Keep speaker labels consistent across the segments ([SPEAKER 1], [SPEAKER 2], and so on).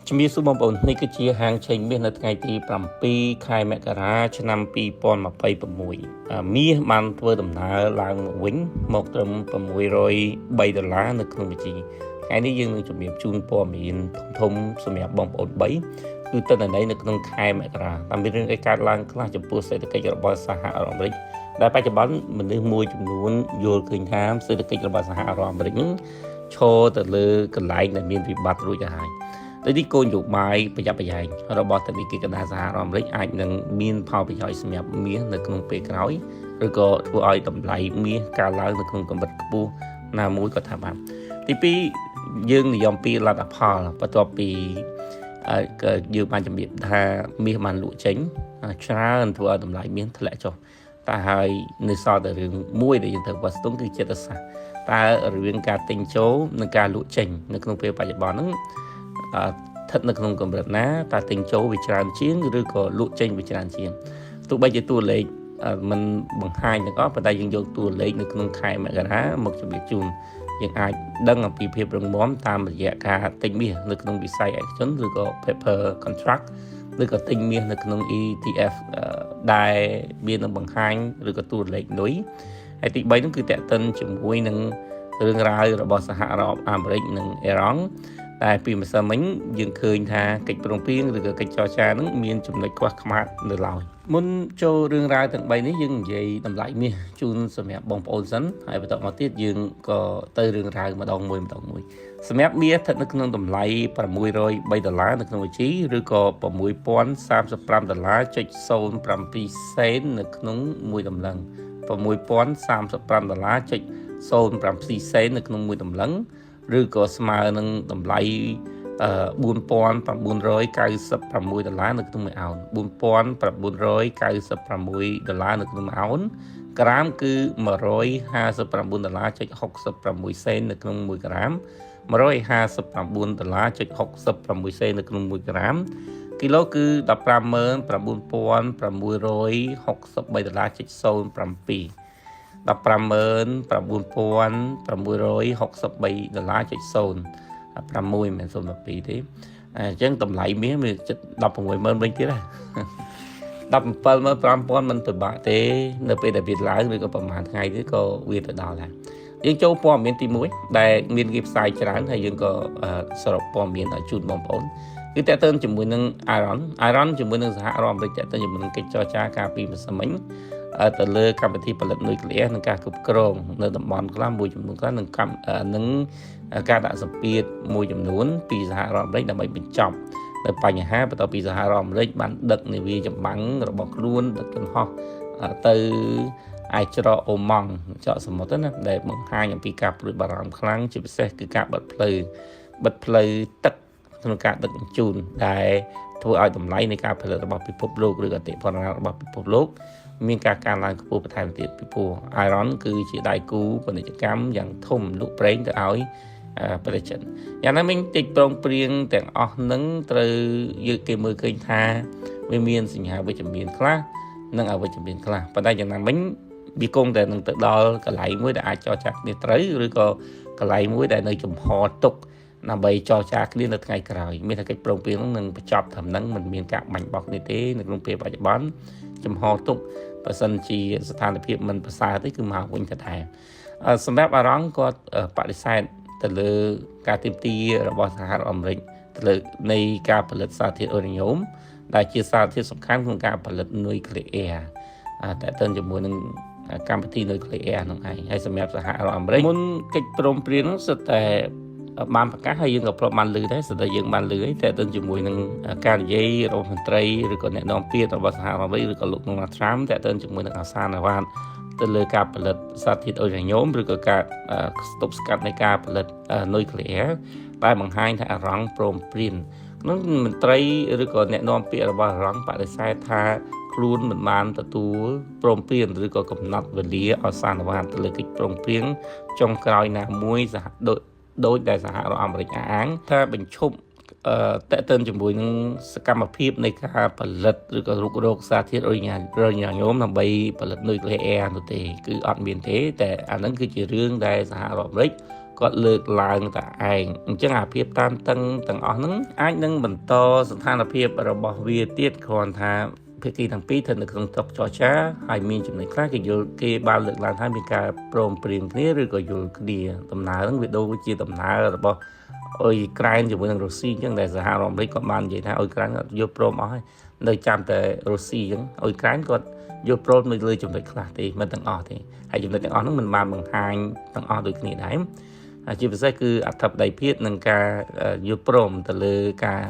[SPEAKER 1] ជំរាបសួរបងប្អូននេះគឺជាហាងឆេងមាសនៅថ្ងៃទី7ខែមករាឆ្នាំ2026មាសបានធ្វើដំណើរឡើងមកវិញមកត្រឹម603ដុល្លារនៅក្នុងបញ្ជីថ្ងៃនេះយើងនឹងជំរាបជូនព័ត៌មានធំៗសម្រាប់បងប្អូន3គឺទិន្នន័យនៅក្នុងខែមករាតាមមានរឿងអីកើតឡើងខ្លះចំពោះសេដ្ឋកិច្ចរបស់សហរដ្ឋអាមេរិកដែលបច្ចុប្បន្នមនុស្សមួយចំនួនយល់ឃើញថាសេដ្ឋកិច្ចរបស់សហរដ្ឋអាមេរិកនឹងឈរទៅលើកន្លែងដែលមានវិបត្តិរួចទៅហើយ ដោយនេះគោលនយោបាយប្រយ័ត្នប្រយែងរបស់ធនាគារកណ្ដាលសហរដ្ឋអាមេរិកអាចនឹងមានផលប្រយោជន៍សម្រាប់មាសនៅក្នុងពេលក្រោយឬក៏ធ្វើឲ្យតម្លៃមាសកើនឡើងនៅក្នុងកម្រិតខ្ពស់ណាមួយក៏ថាបានទី2យើងនិយមពីលទ្ធផលបន្ទាប់ពីយើងបានជំរាបថាមាសបានលក់ចេញច្រើនធ្វើឲ្យតម្លៃមាសធ្លាក់ចុះតែហើយនៅសល់តែរឿងមួយដែលយើងត្រូវវាស់ស្ទង់គឺចិត្តសាស្ត្រតើរវាងការទិញចូលនិងការលក់ចេញនៅក្នុងពេលបច្ចុប្បន្នហ្នឹងស្ថិតនៅក្នុងកម្រិតណាតើទិញចូលវាច្រើនជាងឬក៏លក់ចេញវាច្រើនជាងទោះបីជាតួលេខมันបង្ហាញទាំងអស់ប៉ុន្តែយើងយកតួលេខនៅក្នុងខែមករាមកជម្រាបជូនយើងអាចដឹងអំពីភាពរឹងមាំតាមរយៈការទិញមាសនៅក្នុងវិស័យឯកជនឬក៏ paper contract ឬក៏ទិញមាសនៅក្នុង ETF ដែលមាននឹងបង្ហាញឬក៏តួលេខនុយហើយទី3នោះគឺតកតិនជាមួយនឹងរឿងរ៉ាវរបស់សហរដ្ឋអាមេរិកនិងអ៊ីរ៉ង់តែពីម្សិលមិញយើងឃើញថាកិច្ចព្រមព្រៀងឬក៏កិច្ចចរចានឹងមានចំណុចខ្វះខ្មាតនៅឡើយមុនចូលរឿងរ៉ាវទាំង3នេះយើងនិយាយតម្លៃមាសជូនសម្រាប់បងប្អូនសិនហើយបន្តមកទៀតយើងក៏ទៅរឿងរ៉ាវម្ដងមួយម្ដងមួយសម្រាប់មាសស្ថិតនៅក្នុងតម្លៃ603ដុល្លារនៅក្នុងបញ្ជីឬក៏6035ដុល្លារចុច07សេននៅក្នុងមួយតម្លឹង6035ដុល្លារចុច07សេននៅក្នុងមួយតម្លឹងឬក៏ស្មើនឹងតម្លៃ4996ដុល្លារនៅក្នុងមួយអោន4996ដុល្លារនៅក្នុងមួយអោនក្រាមគឺ159ដុល្លារចុច66សេននៅក្នុង1ក្រាម159ដុល្លារចុច66សេននៅក្នុង1ក្រាមគីឡូគឺ159,663ដុល្លារចុច07 159,663ដុល្លារចុច0 6មិនមែន02ទេអញ្ចឹងតម្លៃមាសវាជិត160,000វិញទៀតដែរ175,000មិនពិបាកទេនៅពេលដែលវាឡើងឬក៏ប្រហែលថ្ងៃទៀតក៏វាទៅដល់ដែរយើងចូលព័ត៌មានទី1ដែលមានគេផ្សាយច្រើនហើយយើងក៏សរុបព័ត៌មានឲ្យជូនបងប្អូនគឺតើតើជាមួយនឹង Iran Iran ជាមួយនឹងសហរដ្ឋអាមេរិកតើតើជាមួយនឹងកិច្ចចរចាការពីម្សិលមិញទៅលើកម្មវិធីផលិតនុយក្លេអ៊ែរនិងការគ្រប់គ្រងនៅតំបន់ខ្លះមួយចំនួនខ្លះនឹងកម្មនឹងការដាក់សម្ពាធមួយចំនួនពីសហរដ្ឋអាមេរិកដើម្បីបញ្ចប់នៅបញ្ហាបន្ទាប់ពីសហរដ្ឋអាមេរិកបានដឹកនាវាចម្បាំងរបស់ខ្លួនដឹកយន្តហោះទៅឯច្រកអូម៉ង់ច្រកសមុទ្រណាដែលបង្ហាញអំពីការព្រួយបារម្ភខ្លាំងជាពិសេសគឺការបិទផ្លូវបិទផ្លូវទឹកក្នុងការដឹកជញ្ជូនដែលធ្វើឲ្យតម្លៃនៃការផលិតរបស់ពិភពលោកឬអតិផរណារបស់ពិភពលោកមានការកើនឡើងខ្ពស់បន្ថែមទៀតពីព្រោះ Iran គឺជាដៃគូពាណិជ្ជកម្មយ៉ាងធំលក់ប្រេងទៅឲ្យប្រទេសចិនយ៉ាងណាមិញតិចប្រងព្រៀងទាំងអស់នឹងត្រូវយើងគេមើលឃើញថាវាមានសញ្ញាវិជ្ជមានខ្លះនិងអវិជ្ជមានខ្លះប៉ុន្តែយ៉ាងណាមិញវាគង់តែនឹងទៅដល់កន្លែងមួយដែលអាចចរចាគ្នាត្រូវឬក៏កន្លែងមួយដែលនៅចំហទុកដើម្បីចរចាគ្នានៅថ្ងៃក្រោយមានតែកិច្ចព្រមព្រៀងនឹងបញ្ចប់ត្រឹមហ្នឹងមិនមានការបាញ់បោះគ្នាទេនៅក្នុងពេលបច្ចុប្បន្នចំហទុកបើសិនជាស្ថានភាពមិនប្រសើរទេគឺមកវិញទៅដែរសម្រាប់អារ៉ង់គាត់បដិសេធទៅលើការទាមទាររបស់សហរដ្ឋអាមេរិកទៅលើនៃការផលិតសារធាតុអ៊ុរ៉ាញ៉ូមដែលជាសារធាតុសំខាន់ក្នុងការផលិតនុយក្លេអ៊ែរតើតើជាមួយនឹងកម្មវិធីនុយក្លេអ៊ែរនោះឯងហើយសម្រាប់សហរដ្ឋអាមេរិកមុនកិច្ចព្រមព្រៀងនោះសុទ្ធតែបានប្រកាសហើយយើងក៏ធ្លាប់បានឮដែរស្ដីយើងបានឮហើយតែទៅជាមួយនឹងការនិយាយរបស់មន្ត្រីឬក៏អ្នកនាំពាក្យរបស់សហរដ្ឋអាមេរិកឬក៏លោកដូណាល់ត្រាំតែទៅជាមួយនឹងអាសានវ៉ាតទៅលើការផលិតសារធាតុអ៊ុយរ៉ាញ៉ូមឬក៏ការស្ទប់ស្កាត់នៃការផលិតនុយក្លេអ៊ែរតែបង្ហាញថាអារ៉ង់ព្រមព្រៀងក្នុងមន្ត្រីឬក៏អ្នកនាំពាក្យរបស់អារ៉ង់បដិសេធថាខ្លួនមិនបានទទួលព្រមព្រៀងឬក៏កំណត់វេលាអសានវ៉ាតទៅលើកិច្ចព្រមព្រៀងចុងក្រោយណាមួយសហដូចដែលសហរដ្ឋអាមេរិកអះអាងថាបញ្ឈប់តេតិនជាមួយនឹងសកម្មភាពនៃការផលិតឬក៏រុករកសារធាតុអ៊ុយរ៉ាញ៉ូមដើម្បីផលិតនុយក្លេអ៊ែរនោះទេគឺអត់មានទេតែអានឹងគឺជារឿងដែលសហរដ្ឋអាមេរិក គាត់លើកឡើងតែឯងអញ្ចឹងអាភាពតានតឹងទាំងអស់ហ្នឹងអាចនឹងបន្តស្ថានភាពរបស់វាទៀតគ្រាន់ថាភាគីទាំងពីរស្ថិតនៅក្នុងតុចរចាហើយមានចំណុចខ្លះគេយល់គេបានលើកឡើងថាមានការព្រមព្រៀងគ្នាឬក៏យល់គ្នាដំណើរហ្នឹងវាដូចជាដំណើររបស់អ៊ុយក្រែនជាមួយនឹងរុស្ស៊ីអញ្ចឹងដែលសហរដ្ឋអាមេរិកគាត់បាននិយាយថាអ៊ុយក្រែនគាត់យល់ព្រមអស់ហើយនៅចាំតែរុស្ស៊ីអញ្ចឹងអ៊ុយក្រែនគាត់យល់ព្រមនៅលើចំណុចខ្លះទេមិនទាំងអស់ទេហើយចំណុចទាំងអស់ហ្នឹងមិនបានបង្ហាញទាំងអស់ដូចគ្នាដែរជាពិសេសគឺអធិបតេយ្យភាពនិងការយល់ព្រមទៅលើការ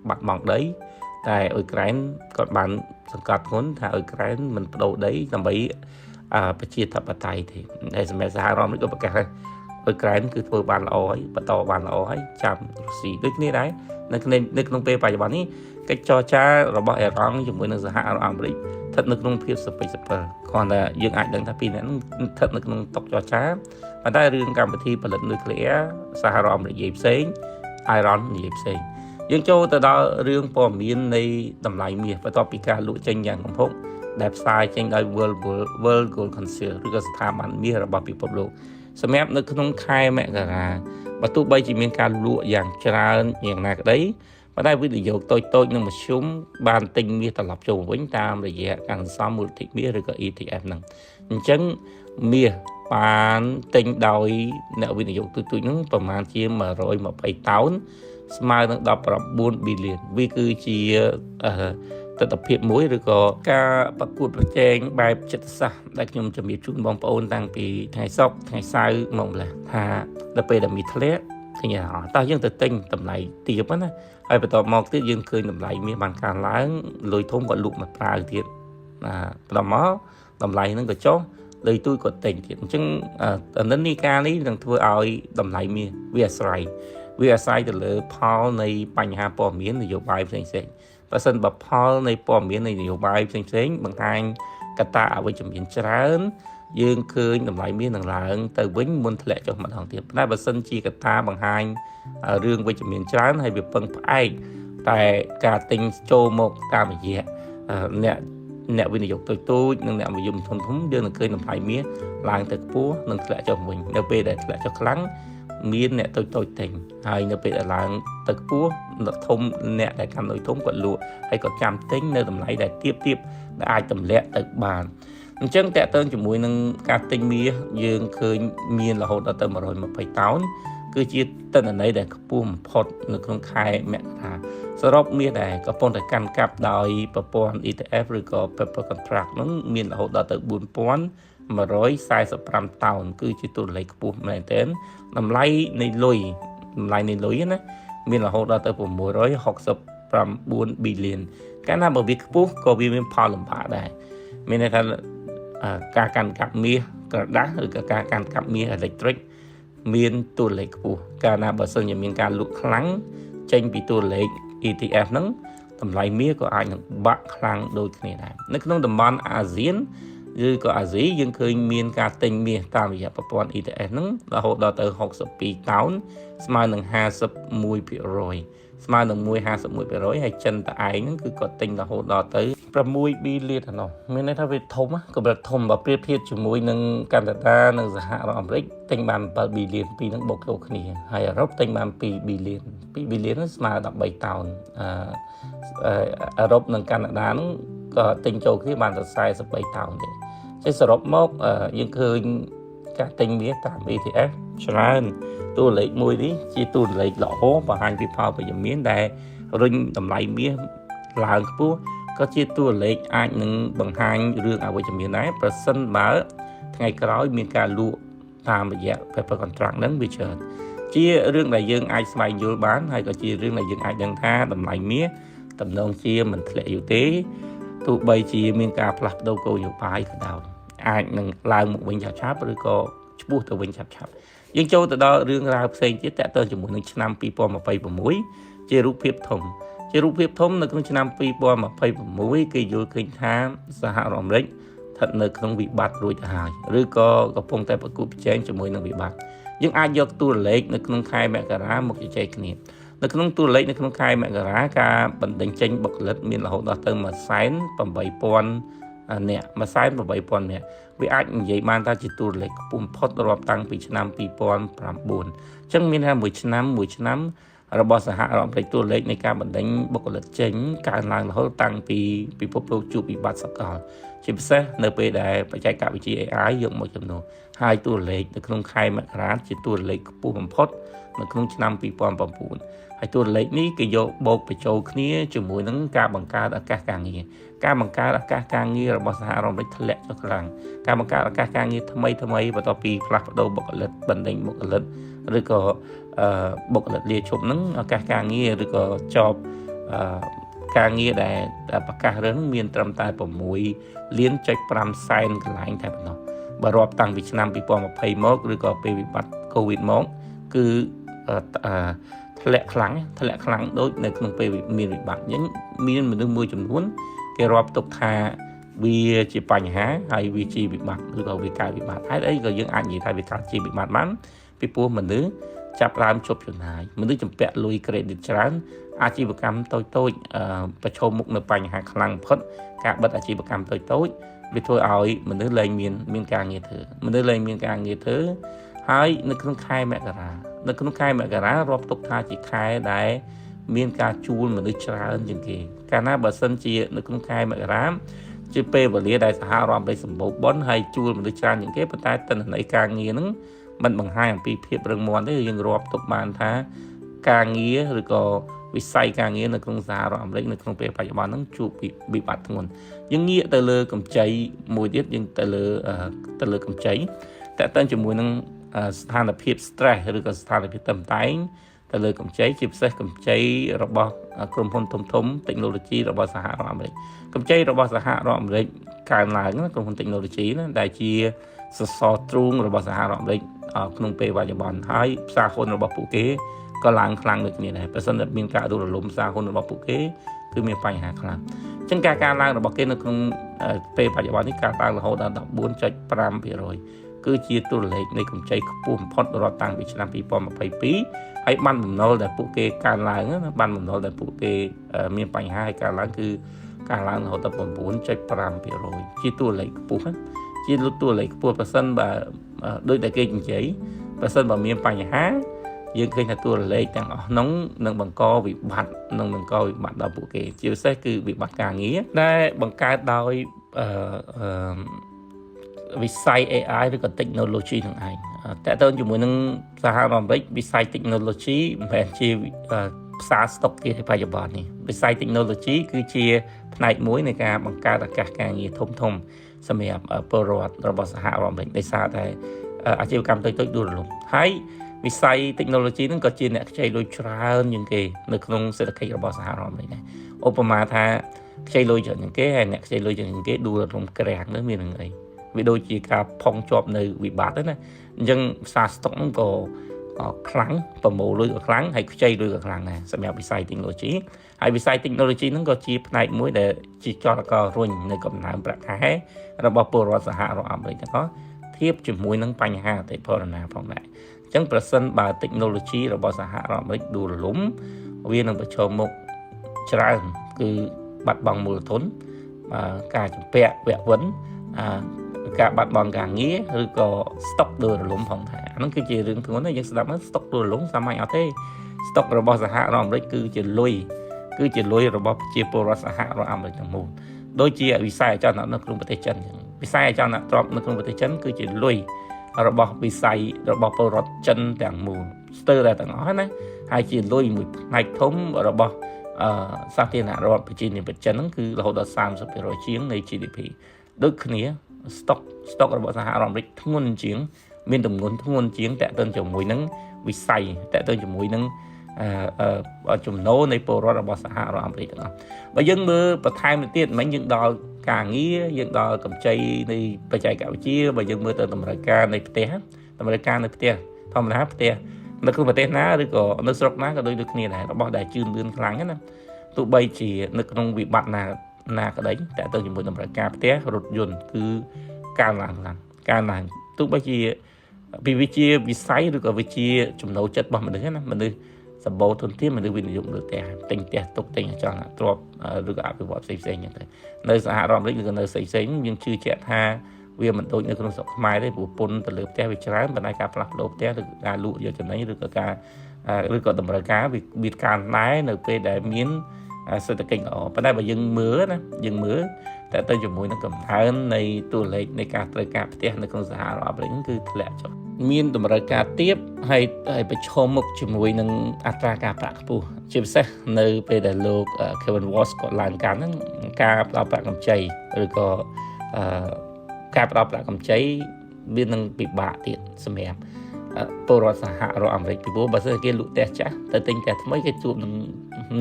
[SPEAKER 1] បាត់បង់ដីតែអ៊ុយក្រែនគាត់បានសង្កត់ធ្ងន់ថាអ៊ុយក្រែនមិនបដូរដីដើម្បីប្រជាធិបតេយ្យទេហើយសម្រាប់សហរដ្ឋអាមេរិកក៏ប្រកាសថាអ៊ុយក្រែនគឺធ្វើបានល្អហើយបន្តបានល្អហើយចាំរុស្ស៊ីដូចគ្នាដែរនៅក្នុងពេលបច្ចុប្បន្ននេះកិច្ចចរចារបស់អ៊ីរ៉ង់ជាមួយនឹងសហរដ្ឋអាមេរិកស្ថិតនៅក្នុងភាពសពិចសពិលគ្រាន់តែយើងអាចដឹងថាពីរនាក់ហ្នឹងស្ថិតនៅក្នុងតុចរចាប៉ុន្តែរឿងកម្មវិធីផលិតនុយក្លេអ៊ែរសហរដ្ឋអាមេរិកនិយាយផ្សេងអ៊ីរ៉ង់និយាយផ្សេងយើងចូលទៅដល់រឿងព័ត៌មាននៃតម្លៃមាសបន្ទាប់ពីការលក់ចេញយ៉ាងគំហុកដែលផ្សាយចេញដោយ World Gold Council ឬក៏ស្ថាប័នមាសរបស់ពិភពលោកសម្រាប់នៅក្នុងខែមករាបើទោះបីជាមានការលក់យ៉ាងច្រើនយ៉ាងណាក្តីប៉ុន្តែវិនិយោគតូចៗនិងមធ្យមបានទិញមាសត្រឡប់ចូលវិញតាមរយៈការសន្សំមូលនិធិមាសឬក៏ ETF ហ្នឹងអញ្ចឹងមាសបានទិញដោយអ្នកវិនិយោគទូចៗហ្នឹងប្រមាណជា120តោនស្មើនឹង19 billion វាគឺជាទស្សនភាពមួយឬក៏ការប្រកួតប្រជែងបែបចិត្តសាស្ត្រដែលខ្ញុំជំរាបជូនបងប្អូនតាំងពីថ្ងៃសុក្រថ្ងៃសៅរ៍មកម្ល៉េះថាដល់ពេលដែលមានធ្លាក់ឃើញអត់តោះយើងទៅទិញតម្លៃទាបណាហើយបន្ទាប់មកទៀតយើងឃើញតម្លៃមាសបានកើនឡើងលុយធំក៏លក់មកប្រើទៀតណាបន្ទាប់មកតម្លៃហ្នឹងក៏ចុះលុយទូចក៏ទិញទៀតអញ្ចឹងនិន្នាការនេះនឹងធ្វើឲ្យតម្លៃមាសវាអាស្រ័យទៅលើផលនៃបញ្ហាព័ត៌មាននយោបាយផ្សេងៗបើសិនបើផលនៃព័ត៌មាននៃនយោបាយផ្សេងៗបង្ហាញកត្តាអវិជ្ជមានច្រើនយើងឃើញតម្លៃមាសនឹងឡើងទៅវិញមុនធ្លាក់ចុះម្ដងទៀតតែបើសិនជាកត្តាបង្ហាញរឿងវិជ្ជមានច្រើនហើយវាពឹងផ្អែកតែការទិញចូលមកតាមរយៈអ្នកវិនិយោគតូចៗនិងអ្នកវិនិយោគធំៗយើងនឹងឃើញតម្លៃមាសឡើងទៅខ្ពស់និងធ្លាក់ចុះវិញនៅពេលដែលធ្លាក់ចុះខ្លាំងមានអ្នកតូចៗទិញហើយនៅពេលដែលឡើងទៅខ្ពស់អ្នកធំអ្នកដែលកាន់លុយធំគាត់លក់ហើយគាត់ចាំទិញនៅតម្លៃដែលទាបៗដែលអាចទម្លាក់ទៅបានអញ្ចឹងតើតើជាមួយនឹងការទិញមាសយើងឃើញមានរហូតដល់ទៅ120តោនគឺជាទិន្នន័យដែលខ្ពស់បំផុតនៅក្នុងខែមករាសរុបមាសដែលកំពុងតែកាន់កាប់ដោយប្រព័ន្ធ ETF ឬក៏ Paper Contract ហ្នឹងមានរហូតដល់ទៅ4145តោនគឺជាតួលេខខ្ពស់មែនទែនតម្លៃនៃលុយណាមានរហូតដល់ទៅ669 billion កាលណាបើវាខ្ពស់ក៏វាមានផលលំបាកដែរមានន័យថាការកាន់កាប់មាសក្រដាសឬក៏ការកាន់កាប់មាសអេឡិចត្រិកមានតួលេខខ្ពស់កាលណាបើសិនជាមានការលក់ខ្លាំងចេញពីតួលេខ ETF ហ្នឹងតម្លៃមាសក៏អាចនឹងបាក់ខ្លាំងដូចគ្នាដែរនៅក្នុងតំបន់អាស៊ានឬក៏អាស៊ីយើងឃើញមានការទិញមាសតាមរយៈប្រព័ន្ធ ETF ហ្នឹងរហូតដល់ទៅ62តោនស្មើនឹង51%ស្មើនឹង1.51%ហើយចិនតឯងហ្នឹងគឺគាត់ទិញរហូតដល់ទៅ6 billion ឯណោះមានន័យថាវាធំកម្រិតធំបើប្រៀបធៀបជាមួយនឹងកាណាដានិងសហរដ្ឋអាមេរិកទិញបាន7 billion ពីរហ្នឹងបូកចូលគ្នាហើយអឺរ៉ុបទិញបាន2 billion 2 billion ហ្នឹងស្មើ13តោនអឺរ៉ុបនិងកាណាដាហ្នឹងក៏ទិញចូលគ្នាបានតែ43តោនទេចឹងសរុបមកយើងឃើញការទិញមាសតាម ETF ច្រើនតួលេខមួយនេះជាតួលេខល្អបង្ហាញពីផលវិជ្ជមានដែលរុញតម្លៃមាសឡើងខ្ពស់ក៏ជាតួលេខអាចនឹងបង្ហាញរឿងអវិជ្ជមានដែរប្រសិនបើថ្ងៃក្រោយមានការលក់តាមរយៈ paper contract ហ្នឹងវាច្រើនជារឿងដែលយើងអាចស្វែងយល់បានហើយក៏ជារឿងដែលយើងអាចដឹងថាតម្លៃមាសតំណងជាមិនធ្លាក់យូរទេទោះបីជាមានការផ្លាស់ប្ដូរគោលនយោបាយក៏ដោយអាចនឹងឡើងមកវិញឆាប់ៗឬក៏ឆ្ពោះទៅវិញឆាប់ៗយើងចូលទៅដល់រឿងរ៉ាវផ្សេងទៀតតើតើជាមួយនឹងឆ្នាំ2026ជារូបភាពធំជារូបភាពធំនៅក្នុងឆ្នាំ2026គេយល់ឃើញថាសហរដ្ឋអាមេរិកស្ថិតនៅក្នុងវិបត្តិរួចទៅហើយឬក៏កំពុងតែប្រកួតប្រជែងជាមួយនឹងវិបត្តិយើងអាចយកតួលេខនៅក្នុងខែមករាមកជជែកគ្នានៅក្នុងតួលេខនៅក្នុងខែមករាការបណ្ដេញចេញបុគ្គលិកមានរហូតដល់ទៅ180,000 នាក់180,000នាក់វាអាចនិយាយបានថាជាតួលេខខ្ពស់បំផុតរាប់តាំងពីឆ្នាំ2009អញ្ចឹងមានថាមួយឆ្នាំមួយឆ្នាំរបស់សហរដ្ឋអាមេរិកតួលេខនៃការបណ្ដេញបុគ្គលិកចេញកើនឡើងរហូតតាំងពីពិភពលោកជួបវិបត្តិសកលជាពិសេសនៅពេលដែលបច្ចេកវិទ្យា AI យកមកជំនួសហើយតួលេខនៅក្នុងខែមករាជាតួលេខខ្ពស់បំផុតនៅក្នុងឆ្នាំ2009ហើយតួលេខនេះគេយកបូកបញ្ចូលគ្នាជាមួយនឹងការបង្កើតឱកាសការងារការបង្កើតឱកាសការងាររបស់សហរដ្ឋអាមេរិកធ្លាក់ចុះខ្លាំងការបង្កើតឱកាសការងារថ្មីថ្មីបន្ទាប់ពីផ្លាស់ប្ដូរបុគ្គលិកបណ្ដេញបុគ្គលិកឬក៏បុគ្គលិកលាឈប់ហ្នឹងឱកាសការងារឬក៏ចប់ការងារដែលប្រកាសរឿងហ្នឹងមានត្រឹមតែ6លានចុច5សែនកន្លែងតែប៉ុណ្ណោះបើរាប់តាំងពីឆ្នាំ2020មកឬក៏ពេលវិបត្តិ COVID មកគឺធ្លាក់ខ្លាំងធ្លាក់ខ្លាំងដូចនៅក្នុងពេលមានវិបត្តិអញ្ចឹងមានមនុស្សមួយចំនួនគេរាប់ទុកថាវាជាបញ្ហាហើយវាជាវិបត្តិឬក៏វាកើតវិបត្តិហេតុអីក៏យើងអាចនិយាយថាវាកើតជាវិបត្តិបានពីព្រោះមនុស្សចាប់ដើមជប់ចំណាយមនុស្សជំពាក់លុយ credit ច្រើនអាជីវកម្មតូចតូចប្រឈមមុខនៅបញ្ហាខ្លាំងបំផុតការបិទអាជីវកម្មតូចតូចវាធ្វើឲ្យមនុស្សលែងមានមានការងារធ្វើមនុស្សលែងមានការងារធ្វើហើយនៅក្នុងខែមករានៅក្នុងខែមករារាប់ទុកថាជាខែដែលមានការជួលមនុស្សច្រើនជាងគេកាលណាបើសិនជានៅក្នុងខែមករាជាពេលវេលាដែលសហរដ្ឋអាមេរិកសម្បូរបុណ្យហើយជួលមនុស្សច្រើនជាងគេប៉ុន្តែទិន្នន័យការងារហ្នឹងมันបង្ហាញអំពីភាពរឹងមាំទេយើងរាប់ទុកបានថាការងារឬក៏វិស័យការងារនៅក្នុងសហរដ្ឋអាមេរិកនៅក្នុងពេលបច្ចុប្បន្នហ្នឹងជួបវិបត្តិធ្ងន់យើងងាកទៅលើកម្ចីមួយទៀតយើងទៅលើទៅលើកម្ចីតើតើជាមួយនឹងស្ថានភាព stress ឬក៏ស្ថានភាពតឹងតែងទៅលើកម្ចីជាពិសេសកម្ចីរបស់ក្រុមហ៊ុនធំធំ technology របស់សហរដ្ឋអាមេរិកកម្ចីរបស់សហរដ្ឋអាមេរិកកើនឡើងក្រុមហ៊ុន technology ណាដែលជាសសរទ្រូងរបស់សហរដ្ឋអាមេរិកក្នុងពេលបច្ចុប្បន្នហើយផ្សារហ៊ុនរបស់ពួកគេក៏ឡើងខ្លាំងដូចគ្នាដែរបើសិនតែមានការដួលរលំផ្សារហ៊ុនរបស់ពួកគេគឺមានបញ្ហាខ្លាំងអញ្ចឹងការកើនឡើងរបស់គេនៅក្នុងពេលបច្ចុប្បន្ននេះកើនឡើងរហូតដល់14.5%គឺជាតួលេខនៃកម្ចីខ្ពស់បំផុតរាប់តាំងពីឆ្នាំ2022ហើយបានបំណុលដែលពួកគេកើនឡើងបានបំណុលដែលពួកគេមានបញ្ហាហើយកើនឡើងគឺកើនឡើងរហូតដល់9.5%ជាតួលេខខ្ពស់ជាតួលេខខ្ពស់ប្រសិនបើដូចតែគេនិយាយប្រសិនបើមានបញ្ហាយើងឃើញថាតួលេខទាំងអស់នោះនឹងបង្កវិបត្តិនឹងបង្កវិបត្តិដល់ពួកគេជាពិសេសគឺវិបត្តិការងារដែលបង្កើតដោយអឺវិស័យ AI ឬក៏ technology នឹងឯងតើតើជាមួយនឹងសហរដ្ឋអាមេរិកវិស័យ technology មិនមែនជាផ្សារស្តុកទេបច្ចុប្បន្ននេះវិស័យ technology គឺជាផ្នែកមួយនៃការបង្កើតឱកាសការងារធំធំសម្រាប់ពលរដ្ឋរបស់សហរដ្ឋអាមេរិកដោយសារតែអាជីវកម្មតូចៗដួលរលំហើយវិស័យ technology ហ្នឹងក៏ជាអ្នកខ្ចីលុយច្រើនជាងគេនៅក្នុងសេដ្ឋកិច្ចរបស់សហរដ្ឋអាមេរិកដែរឧបមាថាខ្ចីលុយច្រើនជាងគេហើយអ្នកខ្ចីលុយច្រើនជាងគេដួលរលំក្រាំងនោះមាននឹងអីវាដូចជាការផុងជាប់នៅវិបត្តិណាអញ្ចឹងផ្សារស្តុកហ្នឹងក៏ខ្លាំងប្រមូលលុយក៏ខ្លាំងហើយខ្ចីលុយក៏ខ្លាំងដែរសម្រាប់វិស័យ technology ហើយវិស័យ technology ហ្នឹងក៏ជាផ្នែកមួយដែលជាចលកររុញនៅកំណើនប្រាក់ខែរបស់ពលរដ្ឋសហរដ្ឋអាមេរិកទាំងអស់ធៀបជាមួយនឹងបញ្ហាអតិផរណាផងដែរអញ្ចឹងប្រសិនបើ technology របស់សហរដ្ឋអាមេរិកដួលរលំវានឹងប្រឈមមុខច្រើនគឺបាត់បង់មូលធនការជំពាក់វគ្គវិនការបាត់បង់ការងារឬក៏ស្តុកដួលរលំផងដែរអាហ្នឹងគឺជារឿងធ្ងន់ណាយើងស្ដាប់មកស្តុកដួលរលំសាមញ្ញអត់ទេស្តុករបស់សហរដ្ឋអាមេរិកគឺជាលុយគឺជាលុយរបស់ប្រជាពលរដ្ឋសហរដ្ឋអាមេរិកទាំងមូលដូចជាវិស័យអចលននៅក្នុងប្រទេសចិនអញ្ចឹងវិស័យអចលនទ្រព្យនៅក្នុងប្រទេសចិនគឺជាលុយរបស់វិស័យរបស់ពលរដ្ឋចិនទាំងមូលស្ទើរតែទាំងអស់ណាហើយជាលុយមួយផ្នែកធំរបស់សាធារណរដ្ឋប្រជាធិបតេយ្យចិនហ្នឹងគឺរហូតដល់30%ជាងនៃ GDP ដូចគ្នាស្តុកស្តុករបស់សហរដ្ឋអាមេរិកធ្ងន់ជាងមានទម្ងន់ធ្ងន់ជាងតកតើជាមួយនឹងវិស័យតកតើជាមួយនឹងចំណូលនៃពលរដ្ឋរបស់សហរដ្ឋអាមេរិកទាំងអស់បើយើងមើលបន្ថែមទៅទៀតមិញយើងដល់ការងារយើងដល់កម្ចីនៃបច្ចេកវិទ្យាបើយើងមើលទៅតម្រូវការនៃផ្ទះតម្រូវការនៅផ្ទះធម្មតាផ្ទះនៅក្នុងប្រទេសណាឬក៏នៅស្រុកណាក៏ដូចដូចគ្នាដែររបស់ដែលជឿនលឿនខ្លាំងណាទោះបីជានៅក្នុងវិបត្តិណាណាក្តីតើទៅជាមួយតម្រូវការផ្ទះរថយន្តគឺកើនឡើងខ្លាំងកើនឡើងទោះបីជាពីវិជាវិស័យឬក៏វិជាចំណូលចិត្តរបស់មនុស្សណាមនុស្ស សម្បូរធនធានមនុស្សវិនិយោគលើផ្ទះទិញផ្ទះទុកទិញអចលនទ្រព្យឬក៏អភិវឌ្ឍផ្សេងផ្សេងហ្នឹងទៅនៅសហរដ្ឋអាមេរិកឬក៏នៅផ្សេងផ្សេងយើងជឿជាក់ថាវាមិនដូចនៅក្នុងស្រុកខ្មែរទេព្រោះពន្ធទៅលើផ្ទះវាច្រើនប៉ុន្តែការផ្លាស់ប្ដូរផ្ទះឬការលក់យកចំណេញឬក៏ការឬក៏តម្រូវការវាកើនដែរនៅពេលដែលមានសេដ្ឋកិច្ចល្អប៉ុន្តែបើយើងមើលណាយើងមើលតែទៅជាមួយនឹងកំណើននៃតួលេខនៃការត្រូវការផ្ទះនៅក្នុងសហរដ្ឋអាមេរិកគឺធ្លាក់ចុះមានតម្រូវការទាបហើយហើយប្រឈមមុខជាមួយនឹងអត្រាការប្រាក់ខ្ពស់ជាពិសេសនៅពេលដែលលោក Kevin Walsh គាត់ឡើងកាន់ហ្នឹងការផ្ដល់ប្រាក់កម្ចីឬក៏ការផ្ដល់ប្រាក់កម្ចីវានឹងពិបាកទៀតសម្រាប់ពលរដ្ឋសហរដ្ឋអាមេរិកពីព្រោះបើសិនគេលក់ផ្ទះចាស់ទៅទិញផ្ទះថ្មីគេជួប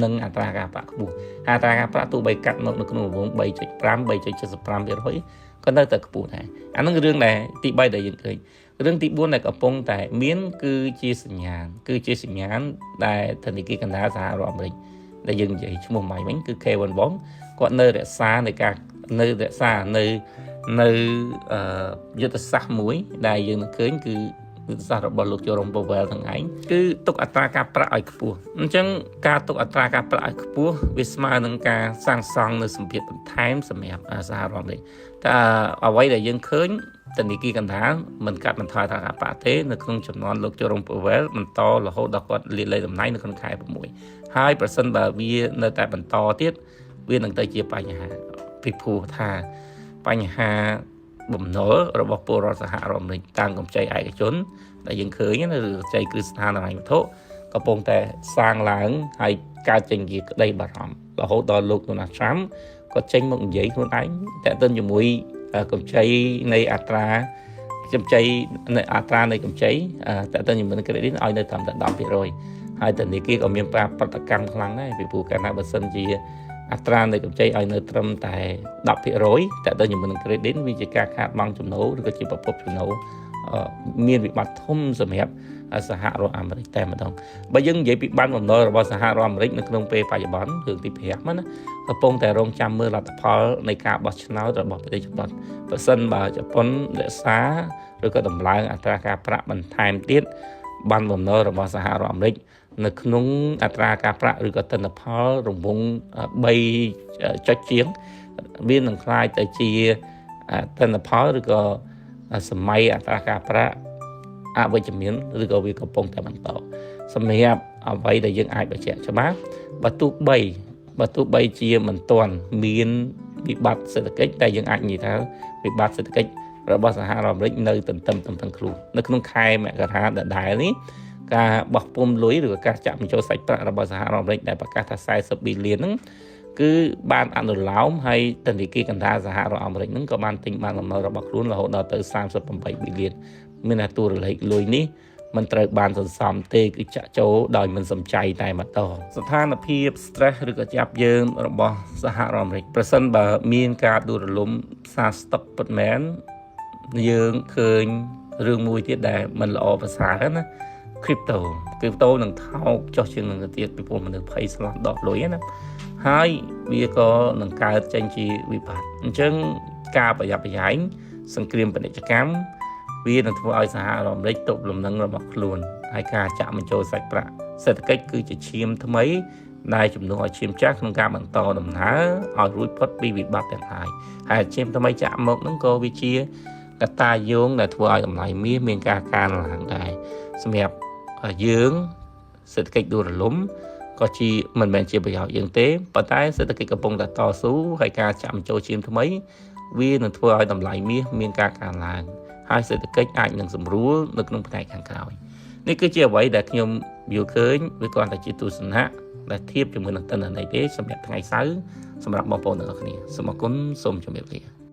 [SPEAKER 1] នឹងអត្រាការប្រាក់ខ្ពស់អត្រាការប្រាក់ទោះបីកាត់មកនៅក្នុងរង្វង់3.5 3.75%ក៏នៅតែខ្ពស់ដែរអានឹងរឿងដែលទី3ដែលយើងឃើញរឿងទី4ដែលកំពុងតែមានគឺជាសញ្ញាណគឺជាសញ្ញាណដែលធនាគារកណ្ដាលសហរដ្ឋអាមេរិកដែលយើងនិយាយឈ្មោះម៉ៃវិញគឺ Kevin Wong គាត់នៅរក្សានៃការនៅរក្សានៅនៅយុទ្ធសាស្ត្រមួយដែលយើងនឹងឃើញគឺយុទ្ធសាស្ត្ររបស់លោក Jerome Powell ទាំងឯងគឺទុកអត្រាការប្រាក់ឲ្យខ្ពស់អញ្ចឹងការទុកអត្រាការប្រាក់ឲ្យខ្ពស់វាស្មើនឹងការសាងសង់នៅសម្ពាធបន្ថែមសម្រាប់សហរដ្ឋអាមេរិកតែអ្វីដែលយើងឃើញធនាគារកណ្ដាលមិនកាត់បន្ថយអត្រាការប្រាក់ទេនៅក្នុងចំនួនលោក Jerome Powell បន្តរហូតដល់គាត់លាលែងតំណែងនៅក្នុងខែ6ហើយប្រសិនបើវានៅតែបន្តទៀតវានឹងទៅជាបញ្ហាពីព្រោះថាបញ្ហាបំណុលរបស់ពលរដ្ឋសហរដ្ឋអាមេរិកតាមកម្ចីឯកជនដែលយើងឃើញណាឬកម្ចីគ្រឹះស្ថានហិរញ្ញវត្ថុកំពុងតែសាងឡើងហើយកើតចេញជាក្តីបារម្ភរហូតដល់លោក Donald Trump ក៏ចេញមកនិយាយខ្លួនឯងតើទៅជាមួយកម្ចីនៃអត្រាកម្ចីនៃអត្រានៃកម្ចីតើទៅជាមួយនឹង credit ឲ្យនៅត្រឹមតែ10%ហើយធនាគារក៏មានការប្រតិកម្មខ្លាំងដែរពីព្រោះកាលណាបើសិនជាអត្រានៃកម្ចីឲ្យនៅត្រឹមតែ10%តើទៅជាមួយនឹង credit វាជាការខាតបង់ចំណូលឬក៏ជាប្រភពចំណូលមានវិបត្តិធំសម្រាប់សហរដ្ឋអាមេរិកតែម្ដងបើយើងនិយាយពីបានបំណុលរបស់សហរដ្ឋអាមេរិកនៅក្នុងពេលបច្ចុប្បន្នរឿងទី5ណាកំពុងតែរងចាំមើលលទ្ធផលនៃការបោះឆ្នោតរបស់ប្រទេសជប៉ុនប្រសិនបើជប៉ុនរក្សាឬក៏ដំឡើងអត្រាការប្រាក់បន្ថែមទៀតបានបំណុលរបស់សហរដ្ឋអាមេរិកនៅក្នុងអត្រាការប្រាក់ឬក៏ទិន្នផលរង្វង់3ចុចជាងវានឹងក្លាយទៅជាទិន្នផលឬក៏សម័យអត្រាការប្រាក់អវិជ្ជមានឬក៏វាកំពុងតែបន្តសម្រាប់អ្វីដែលយើងអាចបញ្ជាក់ច្បាស់បើទោះបីជាមិនទាន់មានវិបត្តិសេដ្ឋកិច្ចតែយើងអាចនិយាយថាវិបត្តិសេដ្ឋកិច្ចរបស់សហរដ្ឋអាមេរិកនៅទន្ទឹមទន្ទឹងខ្លួននៅក្នុងខែមករាដដែលនេះការបោះពុំលុយឬក៏ការចាក់បញ្ចូលសាច់ប្រាក់របស់សហរដ្ឋអាមេរិកដែលប្រកាសថា40ប៊ីលានហ្នឹងគឺបានអនុលោមហើយធនាគារកណ្ដាលសហរដ្ឋអាមេរិកហ្នឹងក៏បានទិញបានបំណុលរបស់ខ្លួនរហូតដល់ទៅ38ប៊ីលានមានថាតួលេខលុយនេះមិនត្រូវបានសន្សំទេគឺចាក់ចូលដោយមិនសំចៃតែម្ដងស្ថានភាព stress ឬក៏ចាប់យើងរបស់សហរដ្ឋអាមេរិកប្រសិនបើមានការដួលរលំផ្សារស្តុកពិតមែនយើងឃើញរឿងមួយទៀតដែលមិនល្អប្រសើរណា crypto crypto នឹងថោកចុះជាងនឹងទៅទៀតពីព្រោះមនុស្សភ័យស្លន់ដកលុយណាហើយវាក៏នឹងកើតចេញជាវិបត្តិអញ្ចឹងការប្រយ័ត្នប្រយែងសង្គ្រាមពាណិជ្ជកម្មវានឹងធ្វើឲ្យសហរដ្ឋអាមេរិកទប់លំនឹងរបស់ខ្លួនហើយការចាក់បញ្ចូលសាច់ប្រាក់សេដ្ឋកិច្ចគឺជាឈាមថ្មីដែលជំនួសឲ្យឈាមចាស់ក្នុងការបន្តដំណើរឲ្យរួចផុតពីវិបត្តិទាំងឡាយហើយឈាមថ្មីចាក់មកហ្នឹងក៏វាជាកត្តាយោងដែលធ្វើឲ្យតម្លៃមាសមានការកើនឡើងដែរសម្រាប់យើងសេដ្ឋកិច្ចដួលរលំក៏ជាមិនមែនជាប្រយោជន៍យើងទេប៉ុន្តែសេដ្ឋកិច្ចកំពុងតែតស៊ូហើយការចាក់បញ្ចូលឈាមថ្មីវានឹងធ្វើឲ្យតម្លៃមាសមានការកើនឡើងហើយសេដ្ឋកិច្ចអាចនឹងសម្រួលនៅក្នុងផ្នែកខាងក្រោយនេះគឺជាអ្វីដែលខ្ញុំយល់ឃើញវាគ្រាន់តែជាទស្សនៈដែលធៀបជាមួយនឹងទិន្នន័យទេសម្រាប់ថ្ងៃសៅរ៍សម្រាប់បងប្អូនទាំងអស់គ្នាសូមអរគុណសូមជម្រាបលា។